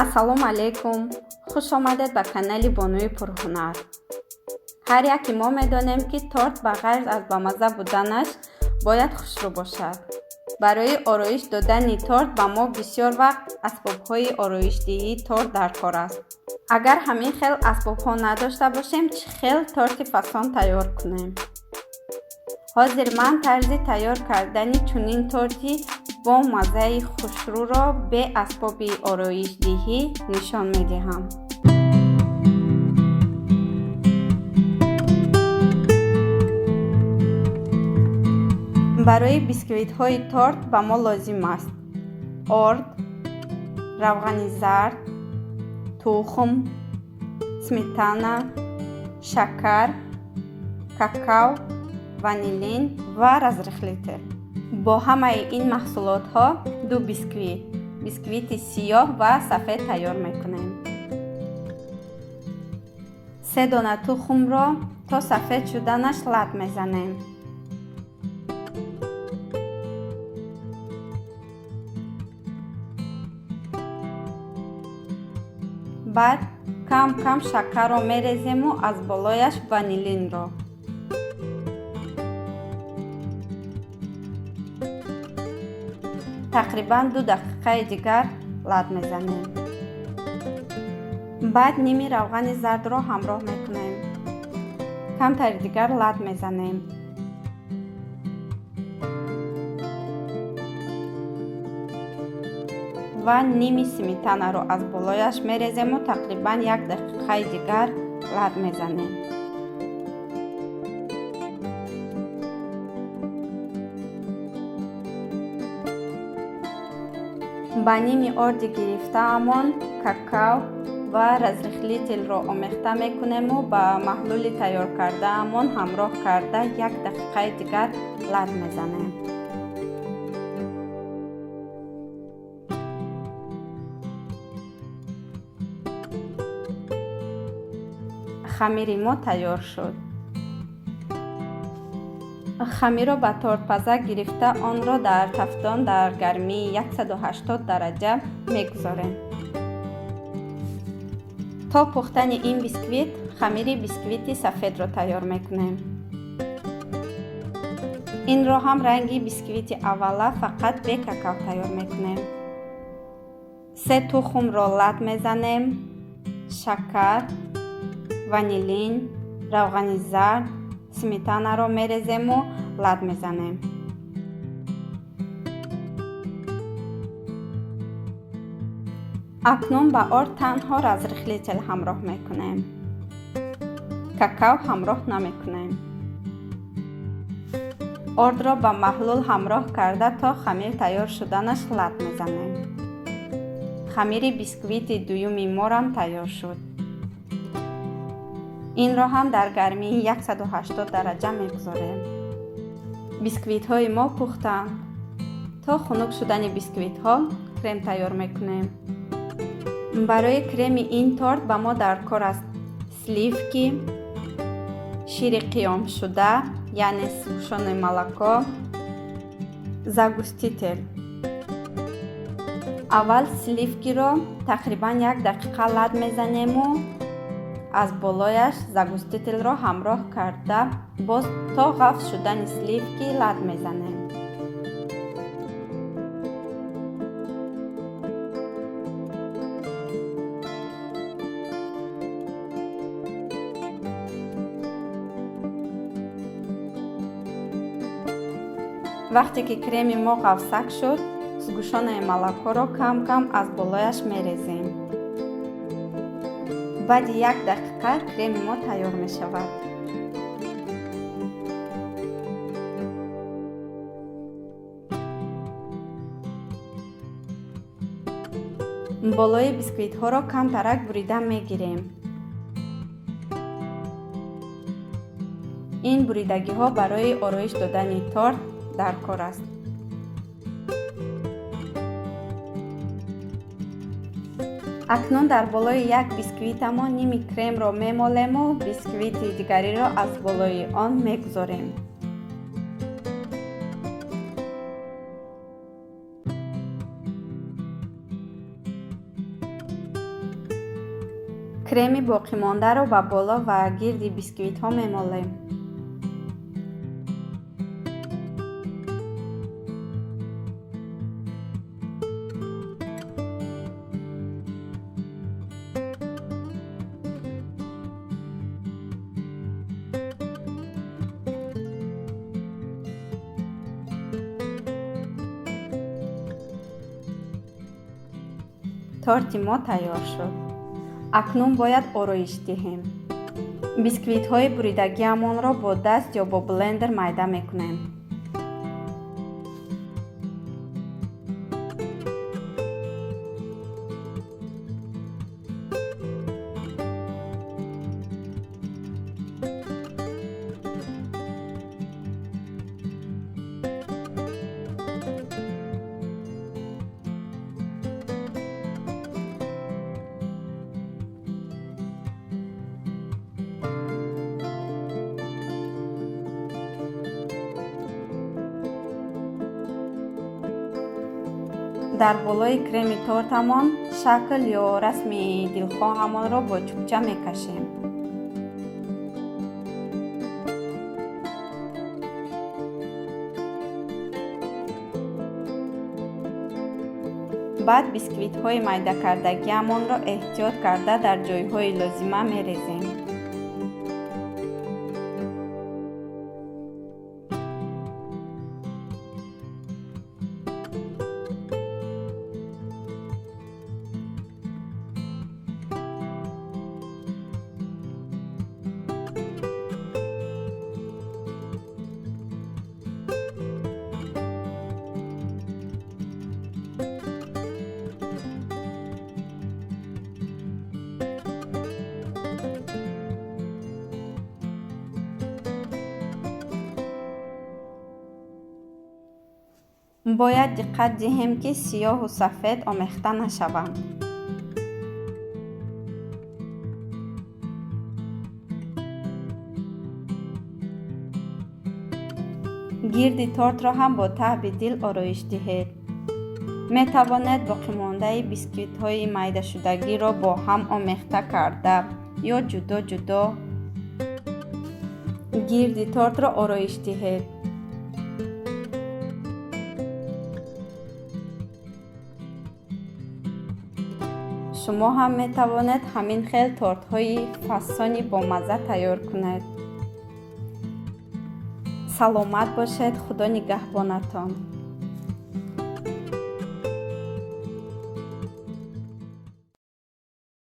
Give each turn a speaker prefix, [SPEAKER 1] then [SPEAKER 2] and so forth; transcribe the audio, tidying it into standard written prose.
[SPEAKER 1] Ассалому алайкум, хуш омадед ба канали Бонуи пурҳунар. Ҳар яке мо медонем, ки торт ба ғайр аз бамазза буданаш бояд хушрӯ бошад. Барои ороиш додани торт ба мо бисёр вақт асбобҳои ороишдиҳии торт дар кор аст. Агар ҳамин хел асбобҳо надошта бошем, чӣ хел торти фасон тайёр кунем? Ҳозир ман тарзи тайёр кардани чунин торти бо маззаи хушрӯро бе асбоби ороишдиҳӣ нишон медиҳам. Барои бисквитҳои торт ба мо лозим аст орд, равғани зард, тухм, сметана, шакар, какао, ванилин ва разрыхлитель. Бо ҳамаи ин маҳсулотҳо ду бисквит, бисквити сиёҳ ва сафед тайёр мекунем. 3 дона тухмро то сафед шуданаш лат мезанем. Баъд кам-кам шакарро мерезему аз болояш ванилинро. Тақрибан 2 дақиқаи дигар лат мезанем. Баъд ними равғани зардро ҳамроҳ мекунем. Камтари дигар лат мезанем. Ва ними сметанаро аз болояш мерезему тақрибан 1 дақиқаи дигар лат мезанем. Ба ними орди гирифтаамон какао ва разрыхлительро омехта мекунему ба маҳлули тайёр кардаамон ҳамроҳ карда 1 дақиқаи дигар лат мезанем. Хамири мо тайёр шуд. Хамирро ба тортпазак гирифта онро дар тафдон дар гармии 180 дараҷа мегузорем. То пухтани ин бисквит хамири бисквити сафедро тайёр мекунем. Инро ҳам ранги бисквити аввала, фақат бе какао тайёр мекунем. 3 тухмро лат мезанем, шакар, ванилин, равғани зард, сметанаро мерезему лат мезанем. Акнун ба орд танҳо разрыхлитель ҳамроҳ мекунем. Какао ҳамроҳ намекунем. Ордро ба маҳлул ҳамроҳ карда то хамир тайёр шуданаш лат мезанем. Хамири бисквити дуюми морам тайёр шуд. Инро ҳам дар гармии 180 дараҷа мегузорем. Бисквитҳои мо пухтанд. То хунук шудани бисквитҳо крем тайёр мекунем. Барои креми ин торт ба мо дар кор аст сливки, шири қиёмшуда, яъне сгущённое молоко, загуститель. Аввал сливкиро тақрибан 1 дақиқа лат мезанему аз болояш загустительро ҳамроҳ карда боз то ғафз шудани сливки лат мезанем. Вақте ки креми мо ғафсак шуд, сгущённое молокоро кам-кам аз болояш мерезем. Баъди 1 дақиқа креми мо тайёр мешавад. Болои бисквитҳоро камтарак бурида мегирем. Ин буридагиҳо барои ороиш додани торт дар кор аст. Акнун дар болои як бисквитамон ними кремро мемолему бисквити дигариро аз болои он мегузорем. Креми боқимондаро ба боло ва гирди бисквитҳо мемолем. Торти мо тайёр шуд. Акнун бояд ороиш диҳем. Бисквитҳои буридагиамонро бо даст ё бо блендер майда мекунем. Дар болои креми тортамон шакл ё расми дилхоҳамонро бо чӯбча мекашем. Баъд бисквитҳои майдакардагиамонро эҳтиёт карда дар ҷойҳои лозима мерезем. Бояд диққат диҳем, ки сиёҳу сафед омехта нашаванд. Гирди тортро ҳам бо таъби дил ороиш диҳед. Метавонед боқимондаи бисквитҳои майдашудагиро бо ҳам омехта карда ё ҷудо-ҷудо гирди тортро ороиш диҳед. Шумо ҳам метавонед ҳамин хел тортҳои фасони бомазза тайёр кунед. Саломат бошед, Худо нигаҳбонатон.